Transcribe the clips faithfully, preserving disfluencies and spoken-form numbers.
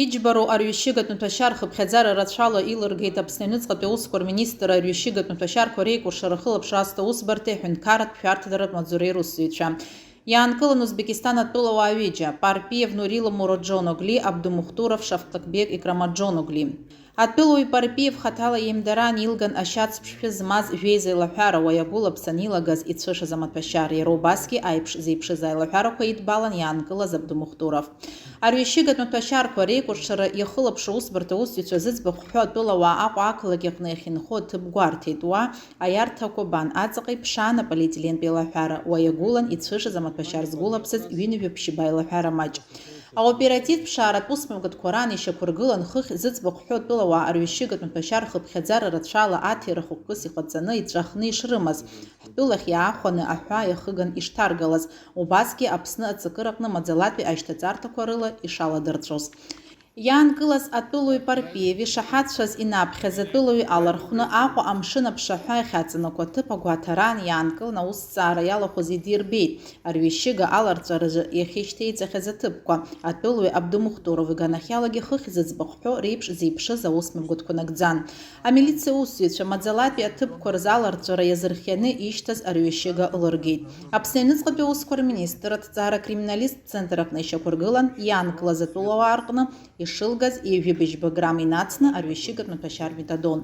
Иџьбароу арҩышьыгатә маҭәашьар хыԥхьаӡара рацәала илыргеит Аԥсны аҩныҵҟатәи аусқәа рминистрра арҩышьыгатә маҭәашьарқәа реикәыршара ахылаԥшра азҭо усбарҭеи аҳәынҭқарратә шәарҭадаратә маҵзуреи русзуҩцәа. Иаанкылан Узбекистан атәылауаа ҩыџьа, Парпиев Нурила Муроджоногли, Абдумухтуров Шафтакбек Икрамаджоногли. Атәылауаҩ Парпиев хаҭала еимдара анилган ашьац ԥшшәы змаз жәеиза илаҳәара уа иагәылаԥсан илагаз ицәышыз амаҭәашьар, иара убасгьы аиԥш зеиԥшыз аилаҳәарақәа идбалан иаанкылаз Абдумухтуров. Арҩышьыгатә маҭәашьарқәа реикәыршара иахылаԥшуа усбарҭа аусзуҩцәа зыӡбахә ҳәо атәылауаа Аҟәа ақалақь аҟны иахьынхо аҭыԥ гәарҭеит. Уа аиарҭақәа бан, аҵаҟа иԥшаан аполиетилентә еилаҳәара, уа иагәылан ицәышыз амаҭәашьар згәылаԥсаз ҩынҩажәа ԥшьба аилаҳәара маҷ. Аоперативтә ԥшааратә усмҩаԥгатәқәа раан ишьақәыргылан хыхь зыӡбахә ҳәо атәылауаа арҩышьыгатә маҭәашьар хыԥхьаӡара рацәала аҭира хықәкыс иҟаҵаны иҵәахны ишрымаз, ҳтәылахь иаахәаны аҳәаа иахыган ишҭаргалаз, убасгьы Аԥсны аҵакыраҟны маӡалатәи ашьҭаҵарҭақәа рыла ишаладырҵәоз. Иаанкылаз атәылаҩ Парпиев ишаҳаҭцәаз инаԥхьаз атәылаҩ алархәны Аҟәа амшын аԥшаҳәа иахьаҵанакуа аҭыԥ агәаҭараан иаанкылан аусҭҵаара иалахәыз идирбеит. Арҩышьыга аларҵәаразы иахьышьҭеиҵахьаз аҭыԥқәа, атәылаҩ Абдумухтуров иганахьалагьы хыхь зыӡбахә ҳәо реиԥш зеиԥшыз аусмҩаԥгатәқәа нагӡан. Амилициа усзуҩцәа маӡалатәи аҭыԥқәа рзы аларҵәара иазырхианы ишьҭаз арҩышьыга лыргеит. Аԥсны аҩныҵҟатәи аусқәа рминистрра аҭҵаара-криминалисттә центр аҟны ишьақәыргылан иаанкылаз атәылауаа рҟны ишылгаз ҩажәи быжьба грамм инацны арҩышьыгатә маҭәашьар метадон.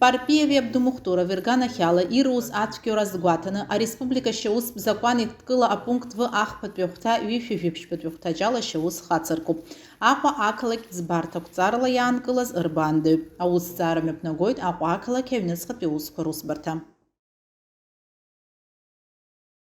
Парпиеви Абдумухтурови рганахьала ируз ацәгьоура азгәаҭаны, ареспублика ашьаустә закәан еидкыла апункт В ахԥатәи ахәҭа ҩышәи жәиԥшьбатәи ахәҭаҷ ала ашьаус хацыркуп. Аҟәа ақалақь ӡбарҭа ақәҵарала иаанкылаз рбаандаҩуп. Аусҭҵаара мҩаԥнагоит Аҟәа ақалақь аҩныҵҟатәи аусқәа русбарҭа.